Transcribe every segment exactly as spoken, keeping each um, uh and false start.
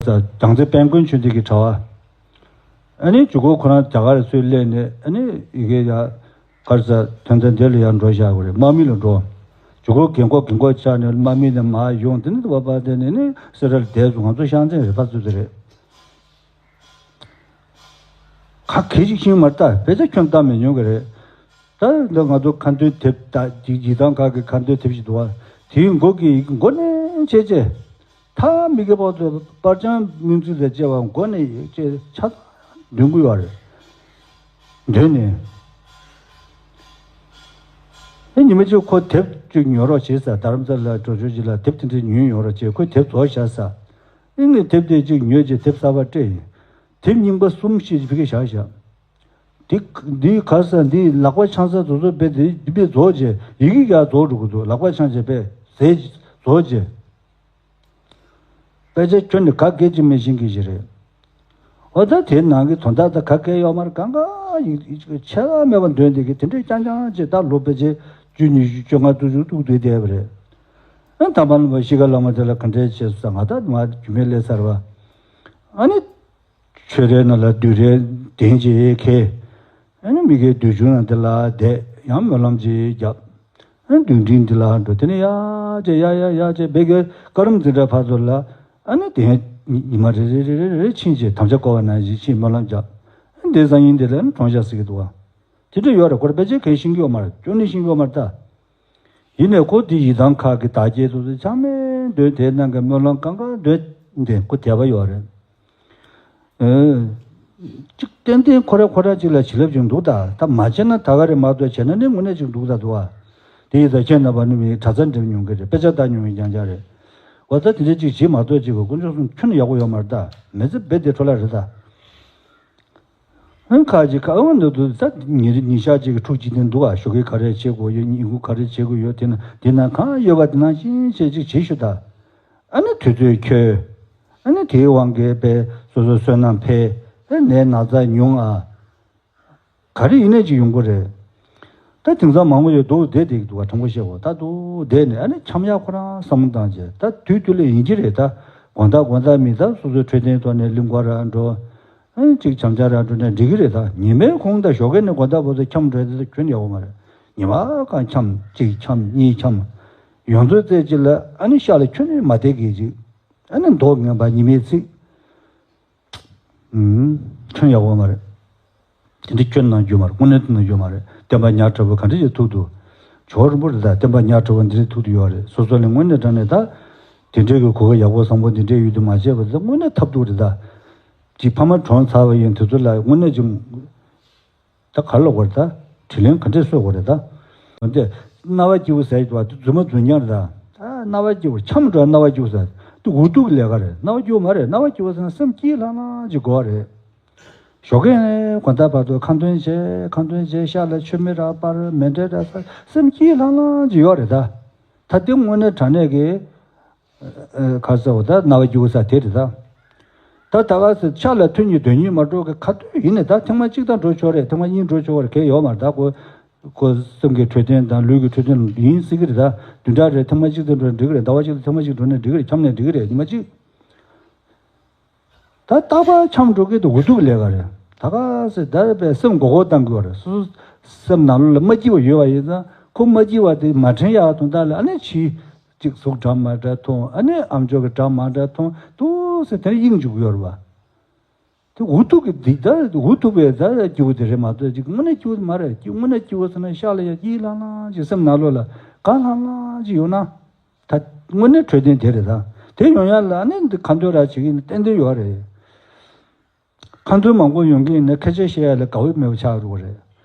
ས་བྱང་རྩེ་དཔལ་མགོན་ཆོས་སྡེ་གི་གྲྭ་བ། ཨ་ནི་ཇུ་གུ་ཁོ་རང་རྒྱ་གར་ཚུར་སླེབས་ནས་ཨ་ནི་ཡི་གེ་ཡ་གར་ས་དོན་ཚན་འདི་ལ་ཡར་འགྲོ་བཞག་གི་རེད། དམག་མི་ལ་འགྲོ། ཇུ་གུ་རྒན་གོག་རྒན་གོག་ཆགས་ནས་དམག་མི་ནས་མར་ཡོང་དེ་ནི་བ་བ་དེ་ནས་ནི་སེ་ར་ལ་བསྡད་སོང་། ང་ཚོ་ཤང་ཚན་རེད་ཕ་ཚོ་དེ་རེད། ག་གེ་ཞིག་ཤེས་མ་རེད་ད། བས་ཚ་ཁྱོན་བཏང་མི་ཉུང་གི་རེད། ད་ད་ང་ཚོ་ཁ་འདོན་དེབ་ད་ཡི་ཡི་དམ་ཁག་གི་ཁ་འདོན་དེབ་ཞིག་འདུག་བ། དེའི་མགོ་གི་མགོ་ནས་བྱས་བྱས། ད་མི་གི་བར་དུ་པར་བྱང་སྙུང་ཚིག་དང་བཅས་པ་མགོ་ནས་ཡིག་ཆ་ཆ་ཚང་འདོན་གི་ཡོད་རེད། འདོན་ནས། ཨེ་ཉི་མ་གཅིག་ཁོ་དེབ་ཅིག་ཉོ་རོགས་བྱེད་ས། རྡ་རམ་ས་ལ་འགྲོ་ཆོག་ཅིག་ལ་དེབ་དེ་འདྲ་ཉོས་ཡོང་རོགས་བྱེད། ཁོས་དེབ་རྫོགས་བཞག་ས། ཨེ་ངས་དེབ་དེ་ཅིག་ཉོས་རྗེས་དེབ་གསར་པ་སྤྲད་ཡིན། དེབ་རྙིང་པ་གསུམ་བཞི་ཅིག་ཕ་གིར་བཞག་བཞག་འདི་འདི་ག་ས་འདི་ལག་པ་འཆང་ས་དེ་ཚོ་དཔེ་དེ་དཔེ་རྫོགས་རྗེས་ཡི་གེ་ཡར་རྫོགས་འགྲོ་གི་འདུག་ལག་པ་འཆང་བྱས་དཔེ་ཟས་རྫོགས་རྗེས། དཔེ་ཆ་ཁྱོན་ནས་ག་གེ་ཅིག་མི་ཤེས་མཁན་ཞིག་རེད། འོ་ད་དེའི་ནང་གི་དོན་དག་ད་ག་གེ་ཡོད་མ་རེད། གང་ག་ཡིག་ཡིག་ཆ་མེད་པ་འདོན་བསྡད་ཀྱི་དེ་འདྲས་རྐྱང་རྐྱང་ཅིག་ད་ལོ་ཕལ་ཆེར་བཅུ་ཉི་ཤུ་བཅོ་ལྔ་དུ་ཅུ་ཐུག་བསྡད་བསྡད་པ་རེད། ཨ་དམ་པ་ལ་གཤིས་ཀ་ལ་མ་དེ་ལ་ག་འདྲས་བྱས་སོང་ང་ད་མ་རྒྱུས་མེད་སླེབས་ཚར་བ། ཨ་ནི། ཆོས་རའི་ནང་ལ་བདུད་རའི་གདན་ཅིག་ཁེལ། ཨ་ནི་མི་དགེ་བདུད་འཇོམས་ནང་དེ་ལ་བསྡད། ཡང་སྨོན་ལམ་ཅིག་བརྒྱབ། ཨ་ནི་བདུད་འདྲེ་འདི་ལ་འགྲོ། དེ་ནས་ཡར་བྱས་ཡར་ཡར་ཡར་བྱས་བེ་གའི་ཀ་རམ་འཛིན་གྲྭ་ཕར་ཚུར་ལ། ཨ་ནི་དེ་ཡང་ཉི་མ་རེ་རེ་རེ་རེ་རེ་ཕྱིན་བྱས་དམ་བཅའ་བསྐོར་བ་ནང་བཞིན་ཕྱིན་སྨོན་ལམ་བརྒྱབ། ཨ་ནི་དེ་སང་ཉིན་དེ་ལ་ཨ་ནི་གྲོངས་ཤག་ཟེར་གྱི་འདུག་བ། དེ་འདྲ་ཡོད་རེད། ཁོ་རང་ཕལ་ཆེར་གང་ཤེས་ཀྱི་ཡོད་མ་རེད། ཅོ་ནེ་ཤེས་ཀྱི་ཡོད་མ་རེད་ད། ཡིན་ནའི་ཁོ་དེ་ཡི་དམ་ཁག་གི་བདག་བསྐྱེད་དུ་ཚང་མས་འདོན། དེའི་ནང་གི་སྨོན་ལམ་གང་ག་འདོན་ཏེ་ཁོ་དད་པ་ཡོད་རེད། ཨེ། གཅིག་ཏན་ཏན་ཁོ་ར་ཁོ་ར་གཅིག་ལ་བྱིན་རླབས་ཅིག་འདུག་ད། ད་མ་བྱས་ན་ད་ག་རེ་མ་གཏོགས་བྱས་ན་ནི་དངོས་གནས་ཅིག་འདུག་ད་འདུག་ཨ། དེ་ཡི་ད་ཁྱེད་རྣམ་པ་ནི་མི་གྲྭ་ཚང་འགྲིམ་མྱོང་གི་རེད། དཔེ་ཆ་ལྟ་མྱོང་མཁན་རྐྱང་རྐྱང་རེད། འོ་ད་དེ་འདྲ་ཅིག་བྱེད་མ་གཏོགས་ཅིག་གི་དཀོན་མཆོག་གསུམ་ཁྱོན་ནས་ཡག་པོ་ཡོད་མ་རེད་ད། མི་ཚེ་རྦད་དེ་འཕྲོ་བརླག་རེད་ད། ཨང་ཁ་ཅིག་ཁ་ཨང་འདི་འདུག་ད་ཉིན་རེ་ཉིན་ཞག་ཅིག་གི་ཕྲུག་ཅིག་དེ་འདུག་ཨ། ཞོགས་ཀས་ག་རེ་བྱེད་དགོས་ཡོད། ཉིན་གུང་ག་རེ་བྱེད་དགོས་ཡོད། དེ་ན་དེ་ན་གང་ཡོད་པ་དེ་ནང་བཞིན་བྱེད་ཅིག་བྱེད་ཤོག་ད། ཨ་ནི་དུས་ཚོད་འཁྱོལ། ཨ་ནི་དེའི་དབང་གིས་པས་སོ་སོའི་བསོད་ནམས་འཕེལ། ཨེ་ནད་ན་ཚ་ཉུང་ཨ། ག་རེ་ཡིན་ནའི་ཅིག་ཡོང་གི་རེད། ད་དེང་སང་མང་པོ་ཡོད་འདུག་བསྡད་བསྡད་ཀྱི་འདུག་བ། དྲང་པོ་བཤད་དགོས་ད་འདུག་བསྡད་ནས་ཨ་ནི་འཆམ་ཡག་ཁོ་རང་བསམ་བློ་བཏང་བྱས་ད་དུས་དུས་ལ་ཡིན་གྱི་རེད་ད། དགོང་དག་དགོང་དག་མི་ད་སོ་སོའི་འཕྲོད་བསྟེན་ཐོག་ནས་གླིང་སྐོར་ར་འགྲོ། ཨ་ནི་ཅིག་འཆམ་འཆམ་ར་འགྲོ་ནས་འགྲིག་གི་རེད་ད། ཉི་མའི་གུང་ད་ཞོགས་ཀས་ནས་དགོང་དག་བར་དུ་འཆམ་འགྲོ་དེ་ད་ཁྱོན་ཡག་པོ་མ་རེད། ཉི་མ་གང་འཆམ་གཅིག་འཆམ་གཉིས་འཆམ། ཡོངས་རྫོགས་རྩེ་གཅིག་ལ་ཨ་ནི་ཤག་ལ་ཁྱོན་ནས་མ་བསྡད་གི་ཅིག་ཨ་ནི་མདོག་ངན་པ་ཉི་མའི་ཚིག་ཁྱོན་ཡག་པོ་མ་རེད། དེ་འདྲ་ཁྱོན་གནང་རྒྱུ་མ་རེད། དངོས་གནས་གནང་རྒྱུ་མ་རེད། བསྟན་པ་ཉག་ཕྲ་བོ་ག་འདྲ་ཞིག་ཐུག་འདུག་ཇོ་བོ་རིན་པོ་ཆེ་དང་བསྟན་པ་ཉག་ཕྲ་བོ་འདི་འདྲ་ཐུག་འདུག་ཡོད་རེད། སོ་སོ་ལ་དངོས་གནས་དྲང་གནས་ད། དེ་འདྲའི་གི་གོ་སྐབས་ཡག་པོ་བཟང་པོ་འདི་འདྲའི་ཡོད་དུ་མ་བྱས་པ་ད་དངོས་གནས་ཐབས་སྡུག་རེད་ད། ཅིག་ཕ་མ་གྲོངས་ཚར་བ་ཡིན་དུས་ཚོད་ལ་དངོས་གནས་ཅིག་ད་ག་ལ་བར་ད། དྲིན་ལན་ག་འདྲས་གསོས་དགོས་རེད་ད། འོན་ཏེ། རྣ་བ་སྐྱིད་པོ་ཟེར་གྱི་འདུག་བ་དེ་རྫུན་མ་རྫུན་རྐྱང་རེད་ད། ཨ་རྣ་བ་སྐྱིད་པོ་འཆམ་འགྲོ་རྣ་བ་སྐྱིད་པོ་ཟེར། དེ་འུ་ཐུག་གི་ལས་ཀ་རེད། རྣ་བ་སྐྱིད་པོ་མ་རེད། རྣ་བ་སྐྱིད་པོ་ཟེར་ན་སེམས་སྐྱིད་ལྷང་ལྷང་ཅིག་དགོས་པ་རེད། ཞོགས་ཀས་དགོང་དག་བར་དུ་ཁ་འདོན་བྱས་ཁ་འདོན་བྱས་ཤག་ལ་མཆོད་མེ་ར་སྤར་མཎྜལ་ར་ས་སེམས་སྐྱིད་ལྷང་ལྷང་ཅིག་ཡོད་རེད་ད། ད་དེ་དངོས་གནས་དྲང་གནས་ཀྱི། ཨ་ཨ་ག་རེ་ཟེར་བ་ད་རྣ་བ་སྐྱིད་པོ་ཟེར་དེ་རེད་ད། ད་ད་ག་ཟེར་ཆ་ལ་ཐུན་གཉིས་དོན་གཉིས་མ་འགྲོ་གི་ཁ་ཐུག་ཡིན་ནས་ད་ཐེངས་མ་གཅིག་དང་འགྲོ་ཆོག་རེད། ཐེངས་མ་གཉིས་འགྲོ་ཆོག་རེད། གལ་ཡོད་མ་རེད་ད། ཁོ་ཁོ་སེམས་ཀྱི་འཕྲོད་བསྟེན་དང་ལུས་ཀྱི་འཕྲོད་བསྟེན་ཡིན་སྲིད་ཀྱི་རེད་ད། བདུན་ཕྲག་རེ་ཐེངས་མ་གཅིག་དང་འགྲོ་ན་འགྲིག་གི་རེད། ཟླ་བ་གཅིག་ལ་ཐེངས་མ་གཅིག་འགྲོ་ན་འགྲིག་གི་རེད། འཆམ་ནས་འགྲིག་གི་རེད། ཉི་མ་གཅིག་ད་རྟག་པར་འཆམ་འགྲོ་གི་འདུག་འུ་ཐུག་ལས་ཀ་རེད། ད་ག་ཟེར་ད་པའི་སེམས་མགོ་སྐོར་བཏང་དགོས་རེད། སོ་སོ་སེམས་ནང་ལོགས་ལ་མ་སྐྱིད་པ་ཡོད་པ་ཡིན་ཙང་ཁོ་མ་སྐྱིད་པ་དེ་མ་དྲན་ཡག་དོན་དག་ལ་ཨ་ནི་ཕྱིས་གཅིག་གཟུགས་འདྲ་མ་འདྲ་མཐོང་། ཨ་ནི་ཨམ་ཅོག་གི་འདྲ་མ་འདྲ་མཐོང་འདུག་ཟེར་དེར་གཡེང་འཇུག་ཡོད་རེད་པ། དེ་འུ་ཐུག་གི་འདི་ད་འུ་ཐུག་པའི་ད་སྐྱིད་པོ་དེ་རེད་མ་གཏོགས་ཅིག་དངོས་གནས་སྐྱིད་པོ་མ་རེད། སྐྱིད་དངོས་གནས་སྐྱིད་པོ་ཟེར་ན་ཤག་ལ་ཡ་སྐྱིད་ལྷང་ལྷང་ཅིག་སེམས་ནང་ལོགས་ལ་དགའ་ལྷང་ལྷང་ཅིག་ཡོད་ན། ད་དངོས་གནས་འཕྲོད་བསྟེན་དེ་རེད་ད། དེ་ཡོང་ཡ་ལ་ཨ་ནི་འདི་ཁ་འདོན་ར་བྱེད་ཀྱི་ཡིན་ན་ཏན་ཏན་ཡོད་རེད། ཁ་འདོན་མང་པོ་ཡོང་གི་ཡིན་ན་སྐད་ཆ་བཤད་ཡ་ལ་དགའ་བོ་མེད་པ་ཆགས་འགྲོ་གི་རེད།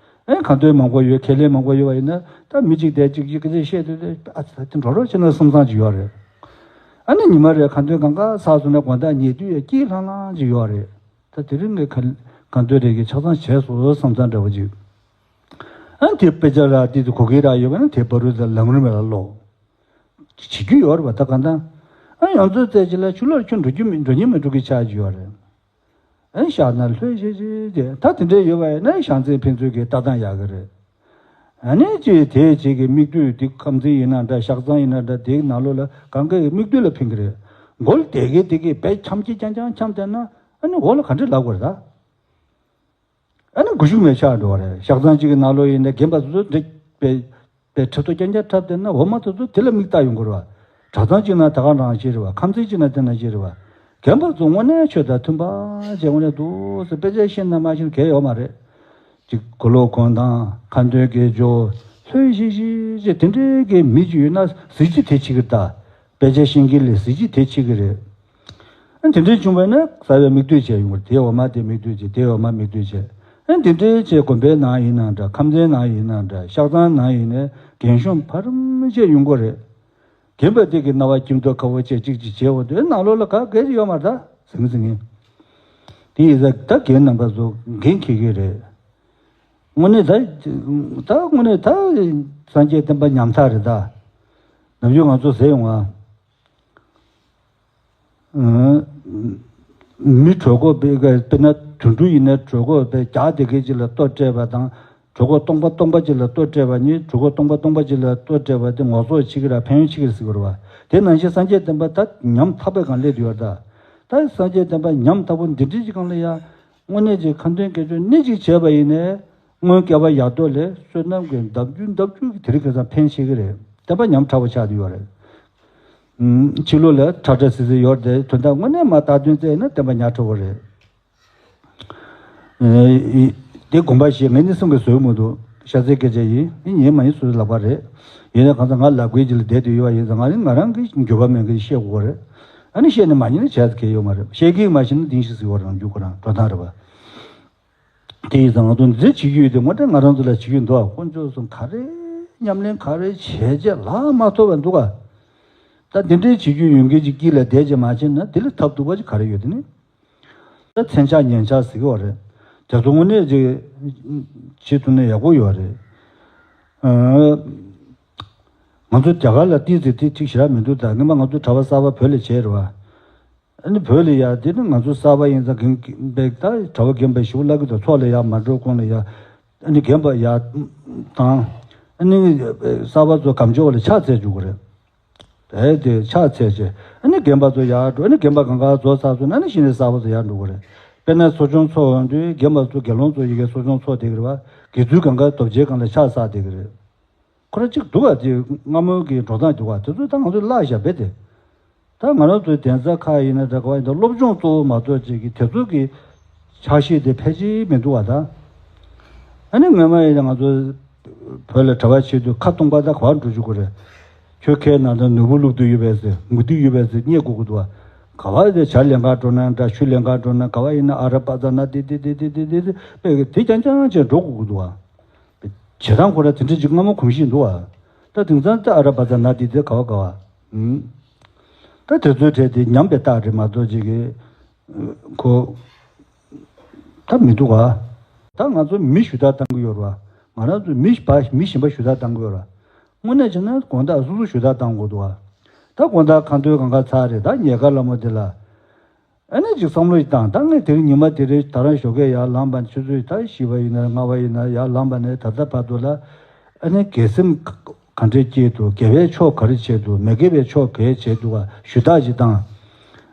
ཨེ་ཁ་འདོན་མང་པོ་ཡོད། ཁས་ལེན་མང་པོ་ཡོད་པ་ཡིན་ན་ད་མི་གཅིག་དེ་གཅིག་གཅིག་སྐད་ཆ་བཤད་དུས་དེ་ཨ་ཙི་ད་དེ་འགྲོ་རོགས་བྱས་ན་བསམ་བསམ་ཅིག་ཡོད་རེད། ཨ་ནི་ཉི་མ་རེ་ཁ་འདོན་གང་ག་ཚར་སོང་ན་དགོང་དག་ཉལ་དུས་ཡ་སྐྱིད་ལྷང་ལྷང་ཅིག་ཡོད་རེད། ད་དེ་རིང་ངས་ཁ་ཁ་འདོན་རེ་གི་ཆ་ཚང་བྱས་སོང་བསམ་བསམ་འདྲ་བོ་ཅིག་ཨ་ནི་དེ་དཔེ་ཆ་ར་དེ་དུ་གོ་གི་ར་ཡོད་པ་ན་དེ་བར་དུ་ད་ལམ་རིམ་ལ་ཀློག་བྱེད་རྒྱུ་ཡོད་རེད་པ། ད་གང་ལྟར་ཨ་ཡོངས་རྫོགས་རྩེ་གཅིག་ལ་ཆུ་ལོག་ཁྱོད་འགྲོ་རྒྱུ་མི་འགྲོ་ཉན་མི་འགྲོ་གི་ཆགས་ཀྱི་ཡོད་རེད། ཨ་ཤག་ན་ལྷོད་ཤེས་ཤེས་ཀྱི་ད་དེ་འདྲས་ཡོད་པ་ཡིན་ན་ཤང་ཚན་ཕན་ཚུན་གྱི་ལྟ་སྟངས་ཡག་གི་རེད། ཨ་ནི་ཅི་དེ་ཅིག་གི་མིག་ལྟོས་དེ་ཁམས་ཚན་ཡིན་ན་འདྲ་ཤག་ཚང་ཡིན་ན་འདྲ་དེའི་ནང་ལོགས་ལ་གང་གའི་མིག་ལྟོས་ལ་ཕན་གི་རེད། མགོ་ལ་དེ་གས་དེ་གས་བས་འཁྱམ་གྱི་རྐྱང་རྐྱང་འཁྱམ་བསྡད་ན་ཨ་ནི་འོག་ལ་ག་འདྲས་ལབ་དགོས་རེད་ད། ཨ་ནི་མགོ་གཞུག་མེད་ཆགས་འགྲོ་བ་རེད། ཞག་ཚང་གཅིག་གི་ནང་ལོགས་ཡིན་ནའི་རྒན་པ་ཚོ་ཚོ་འདི་བས་བས་ཁྲི་ཐོག་རྐྱང་རྐྱང་འཁྲབ་བསྡད་ན་འོ་མ་ཚོ་ཚོ་དེ་ལ་མིག་ལྟ་ཡོང་དགོས་རེད་བ། གྲྭ་ཚང་གཅིག་ན་ད་ག་རང་བྱེད་རེད་བ། ཁམས་ཚན་གཅིག་ན་དེ་ན་བྱེད་རེད་བ། རྒན་པ་ཚོ་དངོས་གནས་ཆོས་དང་མཐུན་པ་བྱས་དངོས་གནས་འདུག་ཟེར་དཔེ་ཆ་ཤེས་ན་མ་ཤེས་ན་གལ་ཡོད་མ་རེད། ཅིག་གོ་ལོག་གོན་སྟངས་ཁ་འདོན་དགེ་སྦྱོར་ལྷོད་ཤིག་ཤིག་ཅེས་དེ་འདྲའི་གི་མི་ཅིག་ཡོད་ན་གཟི་བརྗིད་དེ་ཆེ་གི་རེད་ད། དཔེ་ཆ་ཤེས་མཁན་ལས་གཟི་བརྗིད་དེ་ཆེ་གི་རེད། ཨ་དེ་འདྲའི་བྱུང་བས་ན་གསར་བའི་མིག་ལྟོས་བྱས་ཡོང་བ་རེད། དེའི་འོག་མ་དེ་མིག་ལྟོས་བྱས་དེའི་འོག་མ་མིག་ལྟོས་བྱས། ཨ་དེ་འདྲའི་བྱས་དགོན་པའི་ནང་ཡིན་ན་འདྲ། ཁམས་ཚན་ནང་ཡིན་ན་འདྲ། ཤག་ཚང་ནང་ཡིན་ནའི་རྒན་གཞོན་བར་མ་བྱས་ཡོང་གི་རེད། རྒན་པ་དེ་གི་རྣ་བ་སྐྱིད་མདོག་ཁ་པོ་བྱས་གཅིག་གཅིག་བྱས་འོ་དེ་ནང་ལོགས་ལ་ག་གེ་ཡོད་མ་རེད་ད་ཟིང་ཟིང་ངེ། དེ་ཡིན་ཙང་ད་རྒན་རྣམ་པ་ཚོ་འགན་འཁྱེར་གི་རེད། དངོས་གནས་ད་ད་དངོས་གནས་ད་སངས་རྒྱས་བསྟན་པ་ཉམ་ཐག་རེད་ད། ནམ་རྒྱུན་ང་ཚོ་ཟེར་ཡོང་ང་། མི་གྲོད་ཁོག་དཔེ་དཔེར་ན་དུད་འགྲོ་ཡིན་ན་གྲོད་ཁོག་དཔེ་རྒྱགས་དེ་གས་ཅིག་ལ་ལྟོ་སྤྲད་པ་དང་གྲོད་ཁོག་སྟོང་པ་སྟོང་པ་ཅིག་ལ་ལྟོ་སྤྲད་པ་གཉིས། གྲོད་ཁོག་སྟོང་པ་སྟོང་པ་ཅིག་ལ་ལྟོ་སྤྲད་པ་དེ་ངོ་སོ་ཆེ་གི་ར་ཕན་ཡོན་ཆེ་གི་ར་ཟེར་གི་རེད་བ། དེ་ནང་བཞིན་སངས་རྒྱས་བསྟན་པ་ད་ཉམ་ཐག་པའི་སྒང་སླེབས་ཡོད་རེད་ད། ད་སངས་རྒྱས་བསྟན་པ་ཉམ་ཐག་པོ་འདི་འདྲའི་ཅིག་སྒང་ལ་ཡ། དངོས་གནས་ཀྱི་ཁ་འདོན་དགེ་སྦྱོར་སྣེ་གཅིག་བྱས་པ་ཡིན་ནའི་སྔོན་བསྐལ་པ་ཡར་ཐོག་ལས་བསོད་ནམས་ཀྱི་འདབ་རྒྱུ་འདབ་རྒྱུ་གི་དེ་རིང་ཁ་སང་ཕན་ཆེ་གི་རེད། བསྟན་པ་ཉམ་ཕྲ་བོ་ཆགས་བསྡད་ཡོད་རེད། ཕྱི་ལོགས་ལ་ཁྲ་ཁྲ་སིལ་སིལ་ཡོད་རེད་དེ་དོན་དག་དངོས་གནས་མ་བརྟག་དོན་བཙལ་ན་བསྟན་པ་ཉག་ཕྲ་བོ་རེད། དེ་དགོངས་པ་བཞེས། ངས་ནི་གསུང་གི་བཟོད་མི་འདུག་ཤ་ཚའི་སྐད་ཆ་ཡིན། ངས་ཉན་མ་ཡིན་སོ་སོའི་ལག་པ་རེད། ཡིན་ན་གང་ཚ་ང་ལབ་དགོས་ཀྱི་ལ་བསྡད་དུ་ཡོད་པ་ཡིན་ཙང་ང་ནི་ང་རང་གི་འགྱོད་པ་མེད་མཁན་བཤད་དགོས་རེད། ཨ་ནི་བཤད་ནས་མ་ཉན་ན་བྱས་ཚེ་གལ་ཡོད་མ་རེད། བཤད་ཀྱི་མ་ཤེས་ན་དེང་ཤི་ཟིག་བར་རང་རྒྱུ་ཁོ་རང་འགྲོ་སྟངས་རེད་པ། དེ་ཡིན་ཙང་ང་ཚོ་འདི་བྱེད་རྒྱུ་ཡོད་དེ་དངོས་གནས་ང་རང་ཚོ་ལ་བྱེད་རྒྱུ་འདུག་ཨ། དཀོན་མཆོག་གསུམ་ག་རེ་ཉམས་ལེན་ག་རེ་བྱས་རྗེས་ལག་མ་ཐོབ་པ་འདུག་ཨ། ད་འདི་འདྲའི་བྱེད་རྒྱུ་ཡོད་མཁན་ཅིག་དཀྱིལ་ལ་བསྡད་རྗེས་མ་བྱས་ན་དེ་ལས་ཐབས་སྡུག་པ་ཅིག་ག་རེ་ཡོད་དེ་ནི། ད་མཚན་ཆགས་ཉན་ཆགས་ཟེར་གི་ཡོད་རེད། དེ་ཚོ་དངོས་གནས་ཅིག་བྱེད་ཐུབ་ན་ཡག་པོ་ཡོད་རེད། ཨ། ང་ཚོ་རྒྱ་གར་ལ་ཏིས་ཟེར་ཏིས་གཅིག་ཞེ་དྲག་མི་འདུག་ད་སྔོན་མ་ང་ཚོ་གྲྭ་པ་གསར་པ་བོད་ལ་བྱས་རེད་བ། ཨ་ནི་བོད་ལ་ཡ་དེ་ནི་ང་ཚོ་གསར་པ་ཡིན་ཙང་རྒན་པའི་ད་གྲྭ་པ་རྒན་པའི་ཞུ་ལབ་གི་འདུག་ཚོགས་ལ་ཡ་མ་འགྲོ་གོང་ལ་ཡ། ཨ་ནི་རྒན་པ་ཡ་དང་། ཨ་ནི་གསར་པ་ཚོ་སྒམ་ཆུང་བ་ལ་ཕྱག་འཚལ་འཇུག་གི་རེད། དེ་དེ་ཕྱག་འཚལ་བྱས་ཨ་ནི་རྒན་པ་ཚོ་ཡར་འགྲོ། ཨ་ནི་རྒན་པ་གང་ག་རྫོགས་ཚར་སོང་ན་ཨ་ནི་གཞི་ནས་གསར་པ་ཚོ་ཡར་འགྲོ་གི་རེད། དཔེར་ན་གསོ་སྦྱོང་ཚོགས་ཡོང་དུས་རྒན་པ་ཚོ་དགེ་སློང་ཚོ་ཡི་གེ་གསོ་སྦྱོང་ཚོགས་བསྡད་ཀྱི་རེད་བ། དགེ་ཚུལ་གང་ག་རྡོ་རྗེ་སྒང་ལ་ཕྱག་འཚལ་བསྡད་ཀྱི་རེད། ཁོ་རང་གཅིག་འདུག་བ། དེ་སྔ་མོའི་གི་འགྲོ་སྟངས་འདུག་བ། དེ་ཚོ་ད་ང་ཚོས་བརླག་བཞག་པས་དེ། ད་ང་རང་ཚོའི་གདན་ས་ཁག་ཡིན་ན་འདྲ་ག་བ་ཡིན་ན་སློབ་སྦྱོང་གཙོ་བོ་མ་གཏོགས་ཅིག་གི་དེ་ཚོ་གི་ཕྱག་བཞེས་དེ་ཕལ་ཆེར་མི་འདུག་བ་ད། ཨ་ནི་སྔོན་མ་ཡིན་ན་ང་ཚོ་བོད་ལ་གྲྭ་པ་བྱེད་དུས་ཁ་སྟོང་པ་ད་ག་བ་འགྲོ་བཅུག་གི་རེད། ཁྱོད་ཁའི་ནང་དུ་ནོར་བུ་བླུགས་དུས་ཡོད་པས་ཟེར་མུ་ཏིག་ཡོད་པས་ཟེར་རྙེད་དགོས་ཀྱི་འདུག་བ། ག་བ་དེ་ཇ་ལེན་གར་འགྲོ་ན་འདྲ་ཆུ་ལེན་གར་འགྲོ་ན་ག་བ་ཡིན་ན་ཨ་ར་པ་ཙ་ན་དེ་དེ་དེ་དེ་དེ་དེ་དེ་དཔེ་གི་དེ་རྐྱང་རྐྱང་བྱས་འགྲོ་དགོས་ཀྱི་འདུག་བ། བྱེད་སྟངས་ཁོ་ར་དེ་འདྲ་ཅིག་སྔ་མོ་གོམས་གཤིས་འདུག་བ། ད་དེང་སང་ད་ཨ་ར་པ་ཙ་ན་དེ་དེ་ག་བ་ག་བ། ཨུམ། ད་དེ་ཚོའི་གྲས་དེ་ཉམས་པའི་རྟགས་རེད་མ་གཏོགས་ཅིག་གི་ཁོ་ད་མི་འདུག་ག་ད་ང་ཚོ་མི་ཞུ་དག་བཏང་གི་ཡོད་རེད་བ། ང་རང་ཚོ་མི་བ་མི་གཞན་པ་ཞུ་དག་བཏང་གི་ཡོད་རེད་བ། དངོས་གནས་བྱས་ན་དགོང་དག་སོ་སོ་ཞུ་དག་བཏང་དགོས་འདུག་བ། ད་དགོང་དག་ཁ་འདོན་གང་ག་ཚར་རེད། ད་ཉལ་ཁ་ལ་མོ་དེ་ལ། ཨ་ནི་ཅིག་བསམ་བློ་ཞིག་བཏང་། ད་ངས་དེ་རིང་ཉི་མ་དེ་རིང་ད་རང་ཞོགས་ཀས་ཡར་ལངས་པ་ནས་ཆུ་ཚོད་ད་བཞི་པ་ཡིན་ན་ལྔ་པ་ཡིན་ན་ཡར་ལངས་པ་ནས་ད་ལྟ་བར་དུ་ལ་ཨ་ནི་དགེ་སེམས་ག་འདྲས་སྐྱེས་འདུག་དགེ་བའི་ཕྱོགས་ག་རེ་བྱས་འདུག་མི་དགེ་བའི་ཕྱོགས་ག་རེ་བྱས་འདུག་ག་ཞུ་དག་ཅིག་བཏང་།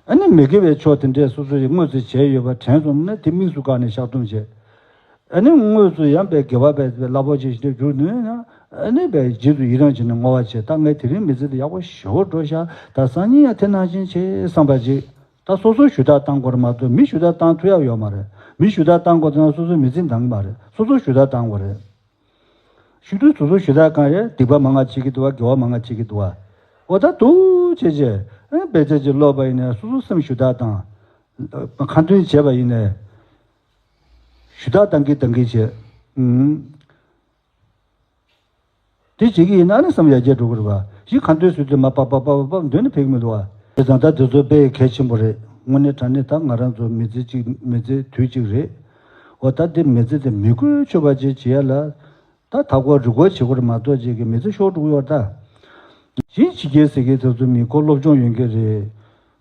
ཨ་ནི་མི་དགེ་བའི་ཕྱོགས་དེ་འདྲས་སོ་སོ་ཡིས་དངོས་སུ་བྱས་ཡོད་པ་དྲན་སོང་ན་དེ་དམིགས་སུ་བཀར་ནས་བཤགས་སྡོམ་བྱས། ཨ་ནི་དངོས་སུ་ཡང་པའི་དགེ་བ་པའི་རླབས་པོ་ཆེ་ཞིག་ཏུ་གྱུར་ནུས་ན་ཨ་ནི་པའི་རྗེས་སུ་ཡི་རང་བྱས་ནས་བསྔོ་བ་བྱས། ད་ངས་དེ་རིང་མི་ཚེ་འདི་ཡག་པོ་ཞེ་པོ་འགྲོ་ཤག་ད་སང་ཉིན་ཡང་དེ་ནང་བཞིན་བྱེད་བསམ་པ་ཅིག་ད་སོ་སོ་ཞུ་དག་བཏང་དགོས་རེད་མ་གཏོགས་མི་ཞུ་དག་བཏང་ཐུབ་ཡག་ཡོད་མ་རེད། མི་ཞུ་དག་བཏང་དགོས་ཙང་སོ་སོའི་མི་ཚེ་འདང་གི་མ་རེད། སོ་སོ་ཞུ་དག་བཏང་དགོས་རེད། ཞུ་དུས་སོ་སོ་ཞུ་དག་གང་རེད། སྡིག་པ་མང་ང་བྱེད་ཀྱི་འདུག་བ། དགེ་བ་མང་ང་བྱེད་ཀྱི་འདུག་བ། འོ་ད་འདུག་བྱས་བྱས་ཨ་དཔེ་ཆ་ཅིག་ཀློག་པ་ཡིན་ནའི་སོ་སོ་སེམས་ཞུ་དག་བཏང་། ཁ་འདོན་བྱས་པ་ཡིན་ནའི་ཞུ་དག་བཏང་གི་བཏང་གི་བྱས། ཨུམ། དེ་བྱེད་ཀྱི་ཡིན་ན་ནི་བསམ་ཡར་རྒྱས་འགྲོ་གི་རེད་བ། ཞིག་ཁ་འདོན་ཟེར་དུས་མར་པག་པག་པག་པག་པག་འདོན་ནས་ཕེབས་ཀྱི་མི་འདུག་བ། བྱས་ཙང་ད་དེ་ཚོ་དཔེ་གལ་ཆེན་པོ་རེད། དངོས་གནས་དྲང་གནས་ད་ང་རང་ཚོ་མི་ཚེ་གཅིག་མི་ཚེ་དུས་གཅིག་རེད། འོ་ད་དེ་མི་ཚེ་དེ་མི་གོ་ཆོད་པ་ཅིག་བྱེད་ཡ་ལ། ད་ད་གོ་རི་གོ་བྱེད་དགོས་རེད་མ་གཏོགས་ཅིག་གི་མི་ཚེ་ཤོར་འགྲོ་གི་ཡོད་རེད་ད། གཞན་ཕྱི་རྒྱལ་ཟེར་མཁན་དེ་ཚོ་མི་ཁོ་སློབ་སྦྱོང་ཡོད་མཁན་རེད།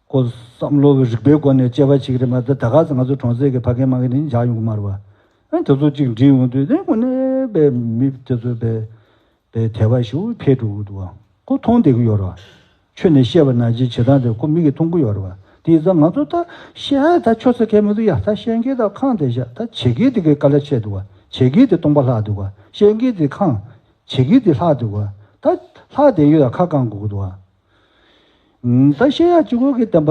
ཁོ་བསམ་བློ་རིག་པའི་སྒོ་ནས་དཔྱད་པ་བྱེད་ཀྱི་རེད་མ་གཏོགས་ད་ག་ཚོད་ང་ཚོ་གྲོང་གསེབ་ཀྱི་ཕ་རྒན་མ་རྒན་དེ་འཇགས་ཡོང་གི་མ་རེད་བ། ཨ་དེ་ཚོ་གཅིག་འདྲིས་ཡོང་དུས་དེ་དངོས་གནས་པའི་མི་དེ་ཚོ་པའི་པའི་དད་པ་ཞེ་པོ་འཕེལ་འགྲོ་གི་འདུག་བ། ཁོ་མཐོང་བསྡད་ཀྱི་ཡོད་རེད་བ། ཆོས་ནས་བཤད་པ་ནང་བཞིན་བྱེད་སྟངས་དེ་ཁོ་མིག་གིས་མཐོང་གི་ཡོད་རེད་བ། དེ་ཡིན་ཙང་ང་ཚོ་ད་བཤད་ད་ཆོས་ཟེར་མཁན་མི་འདུག་ཡ། ད་བཤད་མཁན་ད་ཁང་དེ་བཞག་ད་བྱེད་མཁན་དེ་གའི་དཀའ་ལས་ཆེ་འདུག་བ། བྱེད་མཁན་དེ་སྟོང་པ་ལྷག་འདུག་བ། བཤད་མཁན་དེ་ཁང་། བྱེད་མཁན་དེ་ལྷག་འདུག་བ། ད་ལྷག་བསྡད་ཡོད་ཡ། ཁ་བསྐང་དགོས་ཀྱི་འདུག་བ། ད་བཤད་ཡ་གཅིག་པོ་གི་བསྟན་པ་